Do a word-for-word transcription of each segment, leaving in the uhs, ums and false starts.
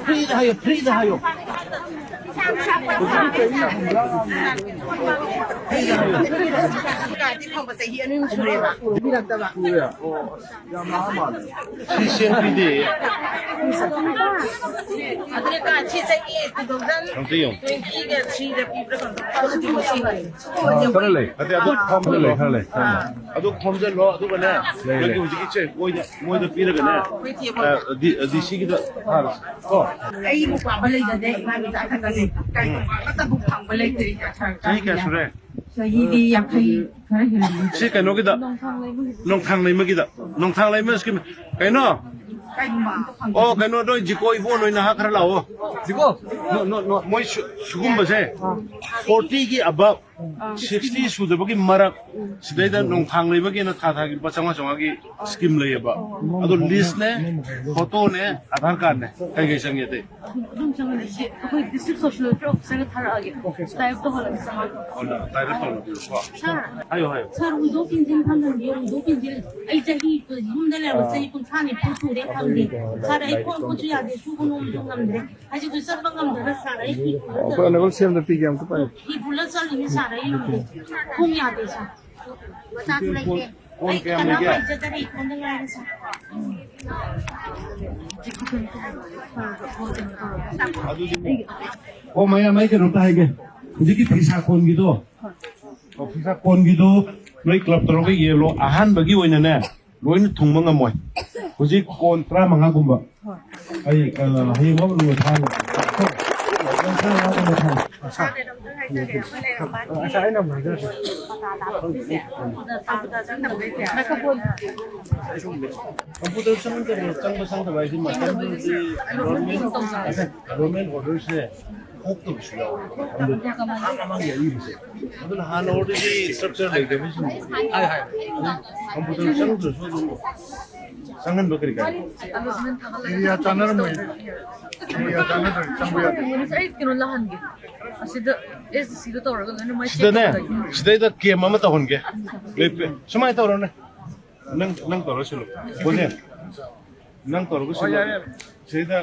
ꯐ꯭ꯔꯤꯗ ꯍꯥꯏꯌꯣ, ꯐ꯭ꯔꯤꯗ ꯍꯥꯏꯌꯣ꯫ ꯀꯥꯏꯗꯤ ꯐꯪꯕ ꯆꯍꯤ ꯑꯅꯤꯃꯨꯛ ꯁꯨꯔꯦꯕ꯫ ꯄꯤꯕꯤꯔꯛꯇꯕ꯫ ꯁꯤ ꯁꯦꯟ ꯄꯤꯗꯦ꯫ ꯑꯗꯨꯅ ꯀꯥ ꯁꯤ ꯆꯍꯤ ꯑꯝꯇ ꯌꯦꯡꯉꯨ꯫ two thousand twenty-ꯒ three-ꯗ ꯄꯤꯕ꯭ꯔꯥ ꯀꯩꯅꯣ ꯇꯧꯕꯅꯦ꯫ ꯈꯔ ꯂꯩ꯫ ꯅꯠꯇꯦ, ꯑꯗꯨ ꯈꯔ ꯂꯩ, ꯈꯔ ꯂꯩ꯫ ꯑꯗꯨ ꯈꯣꯝꯖꯤꯜꯂꯣ, ꯑꯗꯨꯒꯅꯦ, ꯂꯩ, ꯂꯩ꯫ ꯅꯪꯒꯤ ꯍꯧꯖꯤꯛꯀꯤ ꯆꯦ ꯃꯣꯏꯗ, ꯃꯣꯏꯗ ꯄꯤꯔꯒꯅꯦ, ꯑ, ꯗꯤ-, ꯗꯤ ꯁꯤꯒꯤꯗ ꯊꯥꯔꯁꯤ꯫ ꯀꯣ? ꯑꯩꯕꯨ ꯄꯥꯕ ꯂꯩꯖꯗꯦ, ꯏꯃꯥ ꯃꯆꯥ ꯈꯛꯇꯅꯦ꯫ ꯀꯩꯒꯨꯝꯕ ꯑꯃꯠꯇꯕꯨ ꯐꯪꯕ ꯂꯩꯇ꯭ꯔꯤ꯫ ꯆꯍꯤ ꯀꯌꯥ ꯁꯨꯔꯦ? ꯆꯍꯤꯗꯤ ꯌꯥꯡꯈꯩ ꯈꯔ ꯍꯦꯜꯂꯦ꯫ ꯁꯤ ꯀꯩꯅꯣꯒꯤꯗ, ꯅꯣꯡꯊꯥꯡ ꯂꯩꯃꯒꯤꯗ, ꯅꯣꯡꯊꯥꯡ ꯂꯩꯃ ꯁ꯭ꯀꯤꯝ, ꯀꯩꯅꯣ? ꯀꯩꯒꯨꯝꯕ ꯑꯝꯇ ꯐꯪꯕ ꯑꯣ, ꯀꯩꯅꯣ, ꯅꯣꯏ ꯖꯤꯀꯣ ꯏꯕꯣ, ꯅꯣꯏ ꯅꯍꯥ ꯈꯔ ꯂꯥꯛꯑꯣ꯫ ꯖꯤꯀꯣ? ꯅꯣ, ꯅꯣ, ꯅꯣ, ꯃꯣꯏ ꯁꯨ-, ꯁꯨꯒꯨꯝꯕꯁꯦ, forty-ꯒꯤ above, sixty ꯁꯨꯗꯕꯒꯤ ꯃꯔꯛ, ꯁꯤꯗꯩꯗ ꯅꯣꯡꯊꯥꯡ ꯂꯩꯃꯒꯤꯅ ꯊꯥ ꯊꯥꯒꯤ ꯂꯨꯄꯥ ꯆꯥꯝꯃꯉꯥ ꯆꯥꯝꯃꯉꯥꯒꯤ ꯁ꯭ꯀꯤꯝ ꯂꯩꯌꯦꯕ꯫ ꯑꯗꯣ ꯂꯤꯁꯅꯦ, ꯐꯣꯇꯣꯅꯦ, ꯑꯙꯥꯔ ꯀꯥꯔꯗꯅꯦ, ꯀꯩ ꯀꯩ ꯆꯪꯉꯦ ꯑꯇꯩ? ꯑꯗꯨꯝ ꯆꯪꯍꯜꯂꯁꯤ꯫ ꯑꯩꯈꯣꯏ district social welfare officer-ꯗ ꯊꯥꯔꯛꯑꯒꯦ꯫ Okay, sir꯫ Type ꯇꯧꯍꯜꯂꯒꯦ ꯆꯪꯍꯜꯂꯒꯦ꯫ ꯑꯣ, ꯅ-, type ꯇꯧꯍꯜꯂꯒꯦ꯫ ꯍꯥꯏꯌꯣ, ꯍꯥꯏꯌꯣ꯫ Sir, ꯋꯤꯗꯣ ꯄꯦꯟꯁꯤꯟ ꯐꯪꯍꯟꯕꯤꯌꯣ, ꯋꯤꯗꯣ ꯄꯦꯟꯁꯤꯟ꯫ ꯑꯩ ꯆꯍꯤ, ꯌꯨꯝꯗ ꯂꯩꯔꯕ ꯆꯍꯤ ꯀꯨꯟꯊ꯭ꯔꯥ ꯅꯤꯐꯨ ꯁꯨꯔꯦ ꯐꯪꯗꯦ꯫ Sir, ꯑꯩ ꯈꯣꯡ ꯈꯨꯠꯁꯨ ꯌꯥꯗꯦ, ꯁꯨꯕ ꯅꯣꯝꯕꯁꯨ ꯉꯝꯗ꯭ꯔꯦ꯫ ꯍꯧꯖꯤꯛꯁꯨ ꯆꯠꯄ ꯉꯝꯗꯅ, sir, ꯑꯩ ꯐꯤ ꯄꯨꯔ ꯑꯩꯈꯣꯏ ꯑꯅꯧꯕ ꯁꯦꯝꯗ ꯄꯤꯒꯦ ꯑꯝꯇ ꯄꯥꯏꯌꯨ꯫ ꯐꯤ ꯄꯨꯔ ꯆꯠꯂꯤꯅꯤ, sir, ꯑꯩ ꯉꯝꯗꯦ꯫ ꯈꯣꯡ ꯌꯥꯗꯦ, sir꯫ ꯃꯆꯥꯁꯨ ꯂꯩꯇꯦ꯫ ꯀꯣꯟ ꯑꯩ ꯀꯌꯥꯝ ꯀꯅꯥꯝ ꯂꯩꯒꯦ? ꯂꯩꯖꯗꯔꯦ, ꯏꯊꯟꯗ ꯉꯥꯏꯔꯦ, sir꯫ ꯑꯗꯨꯗꯤ, ꯑꯣ, ꯃꯌꯥꯝ, ꯑꯩ ꯀꯩꯅꯣꯝꯇ ꯍꯥꯏꯒꯦ꯫ ꯍꯧꯖꯤꯛꯀꯤ ꯐꯤꯁꯥ ꯀꯣꯟꯒꯤꯗꯣ, ꯑꯣ, ꯐꯤꯁꯥ ꯀꯣꯟꯒꯤꯗꯣ ꯅꯣꯏ club ꯇꯧꯔꯒ ꯌꯦꯜꯂꯣ꯫ ꯑꯍꯥꯟꯕꯒꯤ ꯑꯣꯏꯅꯅꯦ, ꯂꯣꯏꯅ ꯊꯨꯡꯕ ꯉꯝꯃꯣꯏ꯫ ꯍꯧꯖꯤꯛ ꯀꯣꯟ ꯇꯔꯥꯃꯉꯥꯒꯨꯝꯕ꯫ ꯑꯩ, ꯑ, ꯍꯌꯦꯡꯃꯛ ꯂꯣꯏ ꯊꯥꯔꯒꯦ꯫ ꯉꯁꯥꯏ ꯑꯩꯅ ꯑꯃꯨꯛ ꯍꯥꯏꯖꯔꯛꯀꯦ꯫ Computer ꯆꯪꯗꯕ, ꯆꯪꯕ ꯆꯪꯗꯕ ꯍꯥꯏꯁꯦ ꯃꯇꯝꯗꯨꯗꯤ government, government order-ꯁꯦ ꯊꯣꯛꯇꯕꯁꯨ ꯌꯥꯎꯋꯦ꯫ ꯑꯗꯨ ꯃꯃꯥꯡ ꯃꯃꯥꯡꯒꯤ ꯑꯔꯤꯕꯁꯦ꯫ ꯑꯗꯨꯅ ꯍꯥꯟꯅ already structure ꯂꯩꯇꯕꯁꯤꯡ ꯍꯥꯏ, ꯍꯥꯏ꯫ Computer ꯆꯪꯗ꯭ꯔꯁꯨ ꯑꯗꯨꯝ ꯆꯪꯍꯟꯕ ꯀꯔꯤ ꯀꯥꯏ? Area ꯆꯥꯟꯅꯔꯝꯃꯣꯏ꯫ Area ꯆꯥꯟꯅꯗ꯭ꯔꯗꯤ ꯆꯪꯕ ꯌꯥꯗꯦ꯫ ꯑꯩ ꯀꯩꯅꯣ ꯂꯥꯛꯍꯟꯒꯦ꯫ ꯑꯁꯤꯗ S D C-ꯗ ꯇꯧꯔꯒ ꯂꯣꯏꯅ ꯃꯣꯏ check ꯁꯤꯗꯅꯦ, ꯇꯧꯔꯒꯦ꯫ ꯁꯤꯗꯩꯗ camp ꯑꯃ ꯇꯧꯍꯟꯒꯦ꯫ ꯂꯦꯞꯄꯦ꯫ ꯁꯨꯃꯥꯏꯅ ꯇꯧꯔꯣꯅꯦ꯫ ꯅꯪ, ꯅꯪ ꯇꯧꯔ ꯁꯤꯜꯂꯨ꯫ ꯕꯣꯅꯦ꯫ ꯅꯪ ꯇꯧꯔꯒ ꯁꯤꯜꯂꯣ꯫ ꯁꯤꯗ,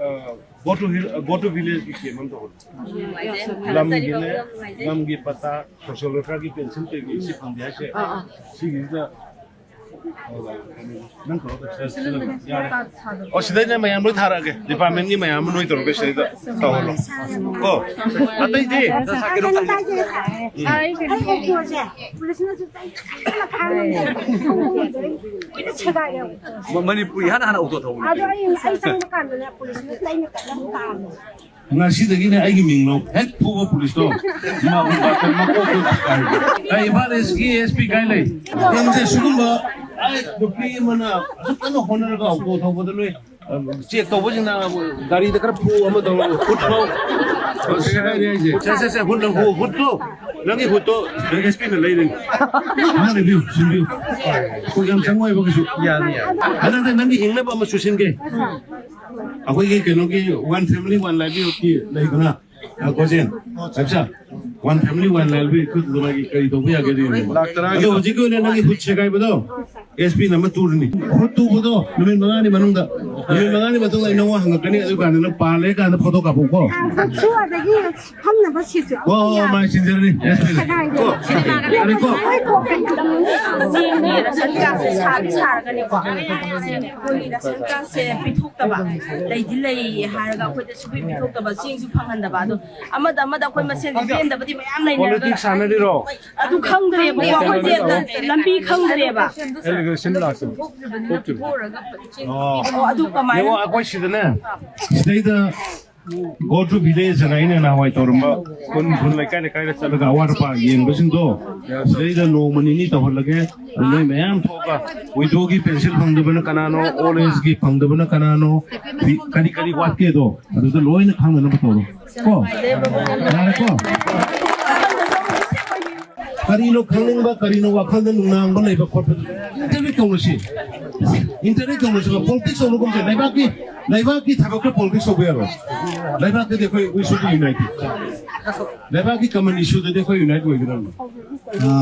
ꯑ, go to hill, go to village ꯀꯤ camp ꯑꯃ ꯇꯧꯍꯜꯂꯣ꯫ ꯂꯝꯒꯤꯅꯦ, ꯂꯝꯒꯤ ꯄꯇꯥ, social welfare ꯒꯤ pension ꯀꯩꯀꯩ ꯁꯤ ꯐꯪꯗꯦ ꯍꯥꯏꯁꯦ, ꯁꯤꯒꯤꯁꯤꯗ, ꯑ, ꯅꯪ ꯇꯧꯔꯒ ꯁꯤꯗ ꯁꯤꯜꯂꯣ꯫ ꯌꯥꯔꯦ꯫ ꯑꯣ, ꯁꯤꯗꯩꯅ ꯃꯌꯥꯝ ꯂꯣꯏ ꯊꯥꯔꯛꯑꯒꯦ꯫ Department ꯀꯤ ꯃꯌꯥꯝ ꯑꯃ ꯅꯣꯏ ꯇꯧꯔꯒ ꯁꯤꯗꯩꯗ ꯇꯧꯍꯜꯂꯣ꯫ ꯀꯣ? ꯑꯇꯩꯗꯤ? ꯑꯩ ꯑꯣꯛꯇꯣꯁꯦ ꯄꯨꯂꯤꯁꯅꯁꯨ ꯆꯩ ꯀꯟꯅ ꯊꯥꯔꯝꯃꯦ꯫ ꯂꯣꯏꯅ ꯁꯦꯒꯥꯏꯔꯦ꯫ ꯃ-, ꯃꯅꯤꯄꯨꯔꯤ ꯍꯥꯟꯅ ꯍꯥꯟꯅ ꯑꯣꯛꯇꯣ ꯊꯧꯕꯅꯦ꯫ ꯑꯗꯣ ꯑꯩ, ꯑꯩ ꯆꯪꯕ ꯀꯥꯟꯗꯅꯦ ꯄꯨꯂꯤꯁꯅ ꯆꯩꯅ ꯀꯟꯅ ꯊꯥꯔꯝꯃꯦ꯫ ꯉꯁꯤꯗꯒꯤꯅꯦ ꯑꯩꯒꯤ ꯃꯤꯡ ꯂꯧ꯫ ꯍꯦꯛ ꯐꯨꯕ ꯄꯨꯂꯤꯁꯇꯣ, ꯃꯥ-, ꯃꯥ-, ꯃꯀꯣꯛꯇꯣ ꯀꯥꯏꯔꯦ꯫ ꯑꯩ ꯏꯝꯐꯥꯜ ꯏꯁꯀꯤ S P ꯀꯥꯏ ꯂꯩ? ꯅꯪꯁꯦ ꯁꯤꯒꯨꯝꯕ, ꯑꯩ ꯅꯨꯄꯤ ꯑꯃꯅ ꯑꯁꯨꯛ ꯀꯟꯅ ꯍꯣꯠꯅꯔꯒ ꯑꯣꯛꯇꯣ ꯊꯧꯕꯗ ꯅꯣꯏ, ꯑ, check ꯇꯧꯕꯁꯤꯡꯅ ꯒꯥꯔꯤꯗ ꯈꯔ ꯐꯨ ꯑꯃ ꯇꯧ, ꯍꯨꯠ ꯐꯥꯎ꯫ ꯑ, ꯁꯦꯒꯥꯏꯔꯦ ꯍꯥꯏꯁꯦ꯫ ꯁꯦ, ꯁꯦ, ꯁꯦ, ꯍꯨꯠ ꯅꯪ ꯍꯨ-, ꯍꯨꯠꯇꯣ, ꯅꯪꯒꯤ ꯍꯨꯠꯇꯣ S P ꯅ ꯂꯩꯔꯅꯤ꯫ ꯑꯃ ꯂꯩꯕꯤꯌꯨ, ꯁꯤꯟꯕꯤꯌꯨ꯫ ꯑꯩꯈꯣꯏ ꯌꯥꯝ ꯆꯪꯉꯣꯏꯕ ꯀꯩꯁꯨ꯫ ꯌꯥꯅꯤ, ꯌꯥꯅꯤ꯫ ꯍꯟꯗꯛꯇ ꯅꯪꯒꯤ ꯍꯤꯡꯅꯕ ꯑꯃ ꯁꯨꯁꯤꯟꯒꯦ꯫ ꯑꯩꯈꯣꯏꯒꯤ ꯀꯩꯅꯣꯒꯤ One Family One Livelihood ꯀꯤ ꯂꯩꯗꯅ, ꯑ, ꯒꯣꯖꯦꯟ, ꯑꯠꯆꯥ, One Family One Livelihood ꯀꯤ ꯀꯔꯤ ꯇꯧꯕ ꯌꯥꯒꯦ ꯑꯗꯨ ꯌꯦꯡꯉꯣ꯫ ꯂꯥꯛ ꯇꯔꯥꯒꯤ ꯑꯗꯣ ꯍꯧꯖꯤꯛꯀꯤ ꯑꯣꯏꯅ ꯅꯪꯒꯤ ꯍꯨꯠ ꯁꯦꯒꯥꯏꯕꯗꯣ S P ꯅ ꯑꯃ ꯇꯨꯔꯅꯤ꯫ ꯍꯨꯠ ꯇꯨꯕꯗꯣ ꯅꯨꯃꯤꯠ ꯃꯉꯥꯅꯤ ꯃꯅꯨꯡꯗ, ꯅꯨꯃꯤꯠ ꯃꯉꯥꯅꯤ ꯃꯇꯨꯡꯗ ꯑꯩ ꯅꯉꯣꯟꯗ ꯍꯪꯉꯛꯀꯅꯤ, ꯑꯗꯨ ꯀꯥꯟꯗ ꯅꯪ ꯄꯥꯜꯂꯦ ꯀꯥꯟꯗ photo ꯀꯥꯞꯄꯛꯎꯀꯣ꯫ ꯁꯨ ꯑꯗꯒꯤ ꯐꯝꯅꯕ ꯁꯤꯠꯁꯨ ꯍꯣꯏ, ꯍꯣꯏ, ꯍꯣꯏ, ꯃꯥꯏ ꯁꯤꯟꯖꯔꯅꯤ, S P ꯅ꯫ ꯁꯦꯒꯥꯏꯔꯦ꯫ ꯀꯣ, ꯌꯥꯔꯦꯀꯣ? ꯆꯦꯡꯒꯤ ꯔꯦꯁꯟ ꯀꯥꯔꯗꯁꯦ ꯁꯥꯗꯤ ꯁꯥꯔꯒꯅꯤꯀꯣ꯫ ꯑꯩꯈꯣꯏ ꯔꯦꯁꯟ ꯀꯥꯔꯗꯁꯦ ꯄꯤꯊꯣꯛꯇꯕ, ꯂꯩꯗꯤ ꯂꯩ ꯍꯥꯏꯔꯒ ꯑꯩꯈꯣꯏꯗ ꯁꯨꯄꯤ ꯄꯤꯊꯣꯛꯇꯕ, ꯆꯦꯡꯁꯨ ꯐꯪꯍꯟꯗꯕ, ꯑꯗꯣ ꯑꯃꯗ ꯑꯃꯗ ꯑꯩꯈꯣꯏ ꯃꯁꯦꯟꯁꯦ ꯄꯦꯟꯗꯕꯗꯤ ꯃꯌꯥꯝ ꯂꯩꯅꯔꯒ ꯄꯣꯂꯤꯇꯤꯛꯁ ꯁꯥꯟꯅꯔꯤꯔꯣ? ꯑꯗꯨ ꯈꯪꯗ꯭ꯔꯦꯕꯀꯣ, ꯑꯩꯈꯣꯏꯁꯦ ꯂꯝꯕꯤ ꯈꯪꯗ꯭ꯔꯦꯕ꯫ ꯑꯦꯂꯤꯒꯦꯁꯟ ꯂꯥꯛꯇꯅ ꯊꯣꯛꯇ꯭ꯔꯤꯕꯅꯤ꯫ ꯑꯣ꯫ ꯑꯣ, ꯑꯗꯨ ꯀꯃꯥꯏꯅ? ꯌꯦꯡꯉꯣ, ꯑꯩꯈꯣꯏ ꯁꯤꯗꯅꯦ, ꯁꯤꯗꯩꯗ go to village ꯍꯥꯏꯅ ꯑꯩꯅ ꯅꯍꯥꯟꯋꯥꯏ ꯇꯧꯔꯝꯕ ꯈꯨꯟ, ꯈꯨꯟ ꯂꯩꯀꯥꯏ, ꯂꯩꯀꯥꯏꯗ ꯆꯠꯂꯒ ꯑꯋꯥꯠ ꯑꯄꯥ ꯌꯦꯡꯕꯁꯤꯡꯗꯣ, ꯁꯤꯗꯩꯗ ꯅꯣꯡꯃ ꯅꯤꯅꯤ ꯇꯧꯍꯜꯂꯒꯦ꯫ ꯑꯗꯨ ꯅꯣꯏ ꯃꯌꯥꯝ ꯊꯣꯛꯑꯒ widow ꯒꯤ pension ꯐꯪꯗꯕꯅ ꯀꯅꯥꯅꯣ, old age ꯒꯤ ꯐꯪꯗꯕꯅ ꯀꯅꯥꯅꯣ, ꯀꯔꯤ ꯀꯔꯤ ꯋꯥꯠꯀꯦꯗꯣ ꯑꯗꯨꯗ ꯂꯣꯏꯅ ꯈꯪꯅꯅꯕ ꯇꯧꯔꯣ꯫ ꯀꯣ? ꯌꯥꯔꯦꯀꯣ? ꯀꯔꯤꯅꯣ ꯈꯪꯅꯤꯡꯕ, ꯀꯔꯤꯅꯣ ꯋꯥꯈꯜꯗ ꯅꯨꯡꯅꯥꯡꯕ ꯂꯩꯕ ꯈꯣꯠꯄ, interview ꯇꯧꯔꯁꯤ꯫ Interview ꯇꯧꯔꯁꯤꯕ, politics ꯇꯧꯔꯒꯨꯝꯁꯦ꯫ ꯂꯩꯕꯥꯛꯀꯤ, ꯂꯩꯕꯥꯛꯀꯤ ꯊꯕꯛꯇ politics ꯇꯧꯕ ꯌꯥꯔꯣꯏ꯫ ꯂꯩꯕꯥꯛꯇꯗꯤ ꯑꯩꯈꯣꯏ, we should be united꯫ ꯂꯩꯕꯥꯛꯀꯤ common issue ꯗꯗꯤ ꯑꯩꯈꯣꯏ unite ꯑꯣꯏꯒꯗꯕꯅꯤ꯫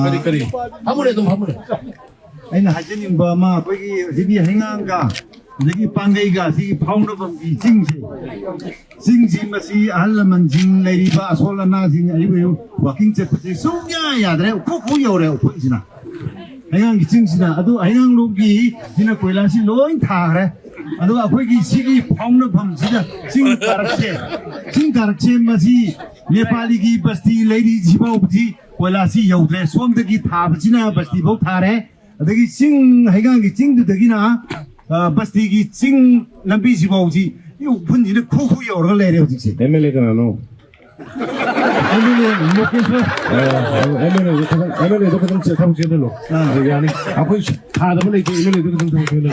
ꯀꯔꯤ, ꯀꯔꯤ? ꯐꯝꯃꯨꯅꯦ, ꯑꯗꯨꯝ ꯐꯝꯃꯨꯅꯦ꯫ ꯑꯩꯅ ꯍꯥꯏꯖꯅꯤꯡꯕ ꯑꯃ, ꯑꯩꯈꯣꯏꯒꯤ ꯍꯤꯕꯤ ꯍꯩꯉꯥꯡꯒ ꯑꯗꯒꯤ ꯄꯥꯡꯒꯩꯒ ꯁꯤꯒꯤ ꯐꯥꯎꯅꯐꯝꯒꯤ ꯆꯤꯡꯁꯦ, ꯆꯤꯡꯁꯤ ꯃꯁꯤ ꯑꯍꯜ ꯂꯃꯟꯁꯤꯡ, ꯂꯩꯔꯤꯕ ꯑꯁꯣꯜ ꯑꯅꯥꯁꯤꯡ, ꯑꯌꯨꯛ ꯑꯌꯨꯛ ꯋꯥꯀꯤꯡ ꯆꯠꯄꯁꯦ ꯁꯨꯡꯌꯥ ꯌꯥꯗ꯭ꯔꯦ꯫ ꯎꯈꯨ ꯈꯨ ꯌꯧꯔꯦ ꯎꯈꯨꯁꯤꯅ, ꯍꯩꯉꯥꯡꯒꯤ ꯆꯤꯡꯁꯤꯅ꯫ ꯑꯗꯨ ꯍꯩꯉꯥꯡꯂꯣꯝꯒꯤ ꯁꯤꯅ ꯀꯣꯏꯂꯥꯁꯤ ꯂꯣꯏ ꯊꯥꯈ꯭ꯔꯦ꯫ ꯑꯗꯨꯒ ꯑꯩꯈꯣꯏꯒꯤ ꯁꯤꯒꯤ ꯐꯥꯎꯅꯐꯝꯁꯤꯗ ꯆꯤꯡ ꯀꯥꯔꯛꯁꯦ, ꯆꯤꯡ ꯀꯥꯔꯛꯁꯦ ꯃꯁꯤ ꯅꯦꯄꯥꯂꯤꯒꯤ ꯕꯁꯇꯤ ꯂꯩꯔꯤꯁꯤ ꯐꯥꯎꯕꯗꯤ ꯀꯣꯏꯂꯥꯁꯁꯤ ꯌꯧꯗ꯭ꯔꯦ꯫ ꯁꯣꯝꯗꯒꯤ ꯊꯥꯕꯁꯤꯅ ꯕꯁꯇꯤꯐꯥꯎ ꯊꯥꯔꯦ꯫ ꯑꯗꯒꯤ ꯆꯤꯡ, ꯍꯩꯉꯥꯡꯒꯤ ꯆꯤꯡꯗꯨꯗꯒꯤꯅ, ꯑ, ꯕꯁꯇꯤꯒꯤ ꯆꯤꯡ ꯂꯝꯕꯤꯁꯤꯐꯥꯎꯁꯤ ꯎꯐꯨꯟꯁꯤꯅ ꯈꯨ ꯈꯨ ꯌꯧꯔꯒ ꯂꯩꯔꯦ ꯍꯧꯖꯤꯛꯁꯦ꯫ ꯑꯦꯝ ꯑꯦꯜ ꯑꯦ ꯀꯅꯥꯅꯣ? M L A Mukesh. M L ꯑꯦꯗꯣ ꯈꯤꯇꯪ, ꯑꯦꯝ ꯑꯦꯜ ꯑꯦꯗꯣ ꯈꯤꯇꯪ ꯊꯕꯛ ꯆꯦꯟꯍꯜꯂꯣ꯫ ꯑꯥ꯫ ꯑꯗꯨ ꯌꯥꯅꯤ꯫ ꯑꯩꯈꯣꯏ ꯊꯥꯗꯕ ꯂꯩꯇꯦ, ꯑꯦꯝ ꯑꯦꯜ ꯑꯦꯗꯣ ꯈꯤꯇꯪ ꯊꯕꯛ ꯆꯦꯟꯍꯜꯂꯣ꯫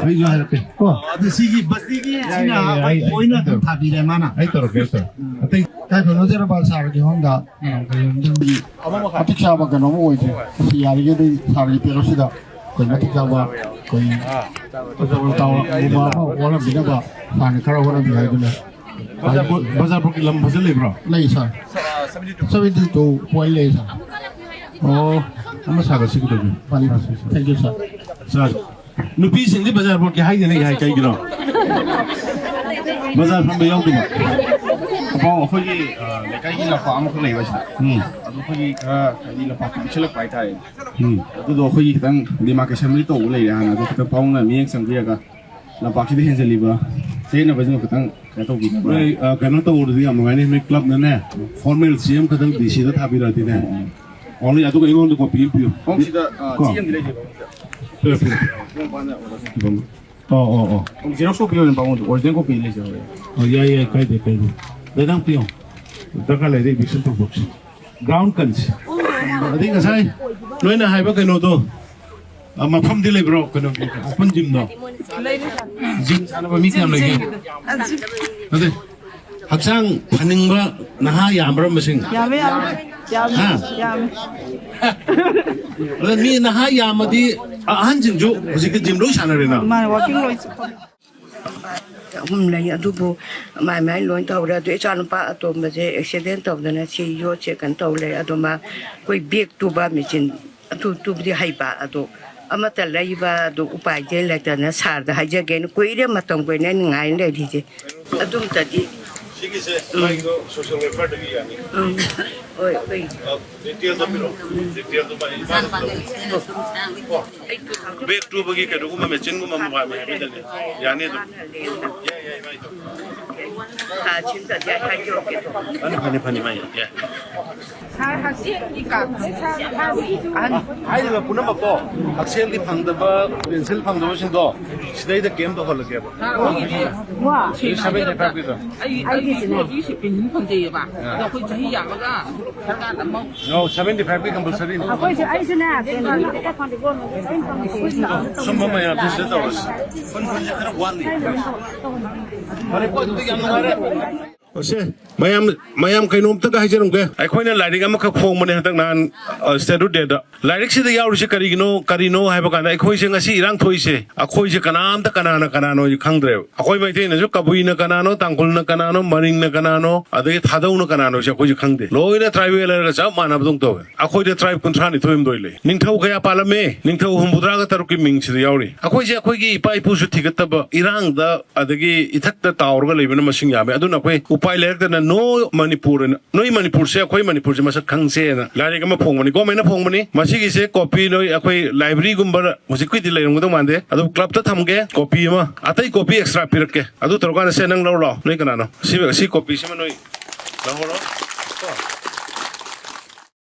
ꯑꯩꯁꯨ ꯍꯥꯏꯔꯛꯀꯦ꯫ ꯀꯣ? ꯑꯗꯨ ꯁꯤꯒꯤ ꯕꯁꯇꯤꯒꯤ ꯌꯥꯏ, ꯁꯤꯅ ꯌꯥꯏ, ꯌꯥꯏ, ꯑꯩ, ꯑꯩ ꯂꯣꯏꯅ ꯑꯗꯨꯝ ꯇꯧꯔꯛꯀꯦ꯫ ꯊꯥꯕꯤꯔꯦ ꯃꯥꯅ꯫ ꯑꯩ ꯇꯧꯔꯛꯀꯦ, ꯑꯩ ꯇꯧꯔꯛꯀꯦ꯫ ꯑꯇꯩ ꯀꯥꯏꯐꯝ ꯅꯠꯇꯦ, ꯁꯥꯔꯒꯤ ꯍꯣꯝꯗ, ꯑ, ꯀꯩꯅꯣꯝꯇꯪꯒꯤ ꯃꯇꯤꯛ ꯆꯥꯕ ꯀꯩꯅꯣꯝ ꯑꯣꯏꯗ꯭ꯔꯦ꯫ ꯑꯁꯤ ꯌꯥꯔꯤꯈꯩꯗꯤ ꯁꯥꯔꯒꯤ ꯄꯦꯔꯣꯠꯁꯤꯗ ꯑꯩꯈꯣꯏ ꯃꯇꯤꯛ ꯆꯥꯕ ꯑꯩꯈꯣꯏ ꯇꯧꯔ ꯇꯧꯔ ꯑꯃ ꯑꯣꯜꯍꯟꯕꯤꯅꯕ ꯁꯥꯔꯅ ꯈꯔ ꯍꯣꯠꯅꯕꯤꯌꯨ ꯍꯥꯏꯗꯨꯅ꯫ ꯕꯖꯥꯔ ꯕꯣꯔꯗ, ꯕꯖꯥꯔ ꯕꯣꯔꯗꯀꯤ ꯂꯝ ꯐꯖꯅ ꯂꯩꯕ꯭ꯔꯣ? ꯂꯩ ꯁꯥꯔ꯫ ꯁꯚꯦꯟꯇꯤ ꯇꯨ ꯄꯣꯏꯟ ꯂꯩ ꯁꯥꯔ꯫ ꯑꯣ, ꯑꯃ ꯁꯥꯒꯠꯁꯤ ꯀꯩꯗꯧꯒꯦ? ꯃꯥꯅꯤ, ꯊꯦꯡꯛ ꯌꯨ ꯁꯥꯔ꯫ ꯁꯥꯔ, ꯅꯨꯄꯤꯁꯤꯡꯗꯤ ꯕꯖꯥꯔ ꯕꯣꯔꯗꯀꯤ ꯍꯥꯏꯗꯅ ꯑꯩ ꯍꯥꯏ ꯀꯩꯒꯤꯅꯣ? ꯕꯖꯥꯔ ꯐꯝꯕ ꯌꯥꯎꯗꯕ꯫ ꯑꯄꯥꯎ ꯑꯩꯈꯣꯏꯒꯤ, ꯑ, ꯂꯩꯀꯥꯏꯒꯤ ꯂꯝꯄꯥꯛ ꯑꯃꯈꯛ ꯂꯩꯕ ꯁꯤꯗ꯫ ꯎꯝ꯫ ꯑꯗꯨ ꯑꯩꯈꯣꯏꯒꯤ ꯈꯔ ꯍꯥꯏꯗꯤ ꯂꯝꯄꯥꯛ ꯄꯤꯛꯁꯜꯂꯛꯄ ꯍꯥꯏꯇꯥꯔꯦ꯫ ꯎꯝ꯫ ꯑꯗꯨꯗꯣ ꯑꯩꯈꯣꯏꯒꯤ ꯈꯤꯇꯪ ꯗꯤꯃꯥꯔꯀꯦꯁꯟꯕꯨꯗꯤ ꯇꯧꯕ ꯂꯩꯔꯦ ꯍꯥꯟꯅ, ꯑꯗꯨ ꯈꯤꯇꯪ ꯄꯥꯎꯅ ꯃꯤꯠꯌꯦꯡ ꯆꯪꯕꯤꯔꯒ ꯂꯝꯄꯥꯛꯁꯤꯗ ꯍꯦꯟꯖꯜꯂꯤꯕ ꯆꯌꯦꯠꯅꯕꯁꯤꯡꯗꯣ ꯈꯤꯇꯪ ꯀꯩꯅꯣ ꯇꯧꯕꯤꯕ꯫ ꯅꯣꯏ, ꯑ, ꯀꯩꯅꯣ ꯇꯧꯕꯗꯗꯤ ꯌꯥꯝ ꯅꯨꯡꯉꯥꯏꯅꯤ, ꯅꯣꯏ ꯀ꯭ꯂꯕꯅꯅꯦ, ꯐꯣꯔꯃꯦꯜ ꯆꯦ ꯑꯃꯈꯛꯇꯪ ꯗꯤ ꯁꯤꯗ ꯊꯥꯕꯤꯔꯛꯑꯗꯤꯅꯦ꯫ ꯎꯝ꯫ ꯑꯣꯟꯂꯤ ꯑꯗꯨꯒ ꯑꯩꯉꯣꯟꯗ ꯀꯣꯄꯤ ꯑꯃ ꯄꯤꯌꯨ꯫ ꯁꯣꯝꯁꯤꯗ, ꯑ, ꯀꯣ? ꯆꯦ ꯑꯃꯗꯤ ꯂꯩꯖꯩꯕ, ꯁꯣꯝꯁꯤꯗ꯫ ꯄꯤꯔꯣ, ꯄꯤꯔꯣ꯫ ꯁꯣꯝ ꯃꯄꯥꯟꯗ ꯑꯣꯔꯗꯔ ꯁꯦꯝꯕꯤꯌꯨ꯫ ꯑꯣ, ꯑꯣ, ꯑꯣ꯫ ꯁꯣꯝ ꯖꯦꯔꯣꯛꯁ ꯀꯣꯄꯤ ꯑꯣꯏꯅ ꯄꯥꯝꯃꯣ, ꯑꯣꯔꯤꯖꯤꯅꯦꯜ ꯀꯣꯄꯤ ꯂꯩꯖꯔꯣꯏ꯫ ꯑꯣ, ꯌꯥꯏ, ꯌꯥꯏ, ꯀꯥꯏꯗꯦ, ꯀꯥꯏꯗꯦ꯫ ꯑꯗ ꯅꯪ ꯄꯤꯌꯣ꯫ ꯗꯔꯀꯥꯔ ꯂꯩꯔꯗꯤ ꯏꯚꯤꯛꯁꯟ ꯇꯧꯊꯣꯛꯁꯤ꯫ ꯒ꯭ꯔꯥꯎꯟ ꯀꯟꯁꯤ꯫ ꯑꯗꯩ ꯉꯁꯥꯏ ꯅꯣꯏꯅ ꯍꯥꯏꯕ ꯀꯩꯅꯣꯗꯣ, ꯑ, ꯃꯐꯝꯗꯤ ꯂꯩꯕ꯭ꯔꯣ? ꯀꯩꯅꯣꯒꯤ ꯑꯣꯄꯟ ꯖꯤꯝꯗꯣ? ꯖꯤꯝ ꯁꯥꯟꯅꯕ ꯃꯤ ꯀꯌꯥꯝ ꯂꯩꯒꯦ? ꯅꯠꯇꯦ, ꯍꯛꯆꯥꯡ ꯐꯅꯤꯡꯕ ꯅꯍꯥ ꯌꯥꯝꯕ꯭ꯔꯥ ꯃꯁꯤꯡ? ꯌꯥꯝꯃꯦ, ꯌꯥꯝꯃꯦ, ꯌꯥꯝꯃꯦ, ꯍꯥ? ꯌꯥꯝꯃꯦ꯫ ꯑꯗ ꯃꯤ ꯅꯍꯥ ꯌꯥꯝꯃꯗꯤ ꯑꯍꯟꯁꯤꯡꯁꯨ ꯍꯧꯖꯤꯛꯇꯤ ꯖꯤꯝ ꯂꯣꯏ ꯁꯥꯟꯅꯔꯦꯅ꯫ ꯃꯥꯅꯦ, ꯋꯥꯀꯤꯡ ꯂꯣꯏ ꯆꯠꯄ꯫ ꯑꯍꯨꯝ ꯂꯩ, ꯑꯗꯨꯕꯨ ꯃꯥꯏ ꯃꯥꯏ ꯂꯣꯏ ꯇꯧꯔꯦ꯫ ꯑꯗꯨ ꯏꯆꯥꯅꯨꯄꯥ ꯑꯇꯣꯝꯕꯁꯦ ꯑꯦꯛꯁꯤꯗꯦꯟ ꯇꯧꯗꯅ ꯁꯤ ꯌꯣꯠꯁꯦ ꯀꯩꯅꯣ ꯇꯧ ꯂꯩꯔꯦ꯫ ꯑꯗꯣ ꯃꯥ ꯑꯩꯈꯣꯏ ꯕꯦꯛ ꯇꯨꯕ ꯃꯦꯆꯤꯟ ꯑꯗꯨ ꯇꯨꯕꯗꯤ ꯍꯩꯕ, ꯑꯗꯣ ꯑꯃꯠꯇ ꯂꯩꯕ ꯑꯗꯨ ꯎꯄꯥꯏꯁꯦ ꯂꯩꯇꯅ ꯁꯥꯔꯗ ꯍꯥꯏꯖꯒꯦꯅ ꯀꯨꯏꯔꯦ, ꯃꯇꯝ ꯀꯨꯏꯅ ꯑꯩꯅ ꯉꯥꯏꯅ ꯂꯩꯔꯤꯁꯦ꯫ ꯑꯗꯨꯝꯇꯗꯤ ꯁꯤꯒꯤꯁꯦ ꯎꯝ꯫ ꯃꯥꯏꯗꯣ social workerꯗꯒꯤ ꯌꯥꯅꯤ꯫ ꯎꯝ꯫ ꯍꯣꯏ, ꯍꯣꯏ꯫ ꯑ, detailꯗꯣ ꯄꯤꯔꯛꯑꯣ꯫ Detailꯗꯣ ꯃꯥꯏ ꯏꯃꯥꯅ ꯄꯤꯔꯛꯑꯣ꯫ Bag ꯇꯨꯕꯒꯤ ꯀꯩꯅꯣꯒꯨꯝꯕ, machineꯒꯨꯝꯕ ꯑꯃ ꯄꯥꯝꯃꯦ ꯍꯥꯏꯕꯗꯅꯦ꯫ ꯌꯥꯅꯤ ꯑꯗꯨꯝ꯫ ꯌꯥꯏ, ꯌꯥꯏ, ꯃꯥꯏꯗꯣ꯫ ꯊꯥ ꯁꯤꯟꯗꯗꯤ ꯑꯩ ꯍꯥꯏꯖꯔꯛꯀꯦ꯫ ꯐꯅꯤ, ꯐꯅꯤ, ꯐꯅꯤ, ꯃꯥꯏ, ꯌꯥꯏ꯫ ꯁꯥꯔ, ꯍꯛꯁꯦꯜꯒꯤ ꯀꯥꯔꯗꯁꯦ ꯁꯥꯔ ꯑꯍꯟ ꯍꯥꯏꯔꯤꯕ ꯄꯨꯝꯅꯃꯛꯇꯣ ꯍꯛꯁꯦꯜꯒꯤ ꯐꯪꯗꯕ, pension ꯐꯪꯗꯕꯁꯤꯡꯗꯣ ꯁꯤꯗꯩꯗ camp ꯇꯧꯍꯜꯂꯒꯦꯕ꯫ ꯁꯥꯔ, ꯑꯩꯈꯣꯏꯒꯤꯗꯤ ꯋꯥ꯫ Seventy fiveꯀꯤꯗꯣ꯫ ꯑꯩ, ꯑꯩꯒꯤꯁꯤꯅ ꯑꯩꯒꯤꯁꯦ pension ꯐꯪꯖꯩꯌꯦꯕ꯫ ꯑꯥ꯫ ꯑꯗꯣ ꯑꯩꯈꯣꯏ ꯆꯍꯤ ꯌꯥꯝꯃꯒ ꯁꯔꯀꯥꯔꯅ ꯑꯃ ꯑꯣ, seventy fiveꯀꯤ compulsoryꯅꯤ꯫ ꯑꯩꯈꯣꯏꯁꯨ, ꯑꯩꯁꯨꯅꯦ, pension ꯈꯤꯇ ꯐꯪꯗꯦ, ꯀꯣꯟꯅ ꯑꯩ ꯐꯪꯗꯦ꯫ ꯁꯨꯝꯕ ꯃꯌꯥꯝꯁꯦ ꯁꯤꯗ ꯇꯧꯔꯁꯤ꯫ ꯐꯟ, ꯐꯟꯁꯦ ꯈꯔ ꯋꯥꯠꯂꯤ꯫ ꯐꯔꯦꯀꯣ, ꯑꯗꯨꯗꯤ ꯌꯥꯝ ꯅꯨꯡꯉꯥꯏꯔꯦ꯫ ꯑꯁꯦ, ꯃꯌꯥꯝ, ꯃꯌꯥꯝ ꯀꯩꯅꯣꯝꯇꯒ ꯍꯥꯏꯖꯔꯝꯒꯦ꯫ ꯑꯩꯈꯣꯏꯅ ꯂꯥꯏꯔꯤꯛ ꯑꯃꯈꯛ ꯐꯣꯡꯕꯅꯦ ꯍꯟꯗꯛ ꯅꯍꯥꯟ, ꯑ, Statute Dayꯗ꯫ ꯂꯥꯏꯔꯤꯛꯁꯤꯗ ꯌꯥꯎꯔꯤꯁꯤ ꯀꯔꯤꯒꯤꯅꯣ, ꯀꯔꯤꯅꯣ ꯍꯥꯏꯕ ꯀꯥꯟꯗ ꯑꯩꯈꯣꯏꯁꯦ ꯉꯁꯤ ꯏꯔꯥꯡ ꯊꯣꯛꯏꯁꯦ, ꯑꯩꯈꯣꯏꯁꯦ ꯀꯅꯥꯝꯇ ꯀꯅꯥꯅ ꯀꯅꯥꯅꯣ ꯈꯪꯗ꯭ꯔꯦꯕ꯫ ꯑꯩꯈꯣꯏ ꯃꯩꯇꯩꯅꯁꯨ ꯀꯕꯨꯏꯅ ꯀꯅꯥꯅꯣ, ꯇꯥꯡꯈꯨꯜꯅ ꯀꯅꯥꯅꯣ, ꯃꯔꯤꯡꯅ ꯀꯅꯥꯅꯣ, ꯑꯗꯒꯤ ꯊꯥꯗꯧꯅ ꯀꯅꯥꯅꯣꯁꯦ ꯑꯩꯈꯣꯏꯁꯨ ꯈꯪꯗꯦ꯫ ꯂꯣꯏꯅ tribal ꯍꯥꯏꯔꯒ ꯆꯞ ꯃꯥꯟꯅꯕꯗꯧ ꯇꯧꯋꯦ꯫ ꯑꯩꯈꯣꯏꯗ tribe ꯀꯨꯟꯊ꯭ꯔꯥ ꯅꯤꯊꯣꯏ ꯍꯨꯝꯗꯣꯏ ꯂꯩ꯫ ꯅꯤꯡꯊꯧ ꯀꯌꯥ ꯄꯥꯜꯂꯝꯃꯦ? ꯅꯤꯡꯊꯧ ꯍꯨꯝꯐꯨꯇꯔꯥꯒ ꯇꯔꯨꯛꯀꯤ ꯃꯤꯡ ꯁꯤꯗ ꯌꯥꯎꯔꯤ꯫ ꯑꯩꯈꯣꯏꯁꯦ ꯑꯩꯈꯣꯏꯒꯤ ꯏꯄꯥ ꯏꯄꯨꯁꯨ ꯊꯤꯒꯠꯇꯕ, ꯏꯔꯥꯡꯗ ꯑꯗꯒꯤ ꯏꯊꯛꯇ ꯇꯥꯎꯔꯒ ꯂꯩꯕꯅ ꯃꯁꯤꯡ ꯌꯥꯝꯃꯦ꯫ ꯑꯗꯨꯅ ꯑꯩꯈꯣꯏ ꯎꯄꯥꯏ ꯂꯩꯔꯛꯇꯅ ꯅꯣ ꯃꯅꯤꯄꯨꯔ ꯑꯅ, ꯅꯣꯏ ꯃꯅꯤꯄꯨꯔꯁꯦ ꯑꯩꯈꯣꯏ ꯃꯅꯤꯄꯨꯔꯁꯦ ꯃꯁꯛ ꯈꯪꯁꯦꯅ ꯂꯥꯏꯔꯤꯛ ꯑꯃ ꯐꯣꯡꯕꯅꯤ, governmentꯅ ꯐꯣꯡꯕꯅꯤ꯫ ꯃꯁꯤꯒꯤꯁꯦ copy ꯅꯣꯏ ꯑꯩꯈꯣꯏ libraryꯒꯨꯝꯕꯗ ꯍꯧꯖꯤꯛꯀꯤꯗꯤ ꯂꯩꯔꯝꯒꯗꯧ ꯃꯥꯟꯗꯦ, ꯑꯗꯨ clubꯇ ꯊꯝꯒꯦ꯫ Copy ꯑꯃ, ꯑꯇꯩ copy extra ꯄꯤꯔꯛꯀꯦ꯫ ꯑꯗꯨ ꯇꯧꯔꯀꯥꯟꯗ ꯁꯦ, ꯅꯪ ꯂꯧꯔꯣ ꯂꯥꯎ, ꯅꯣꯏ ꯀꯅꯥꯅꯣ? ꯁꯤ, ꯁꯤ copyꯁꯤꯃ ꯅꯣꯏ ꯂꯧꯍꯧꯔꯣ꯫ ꯀꯣ?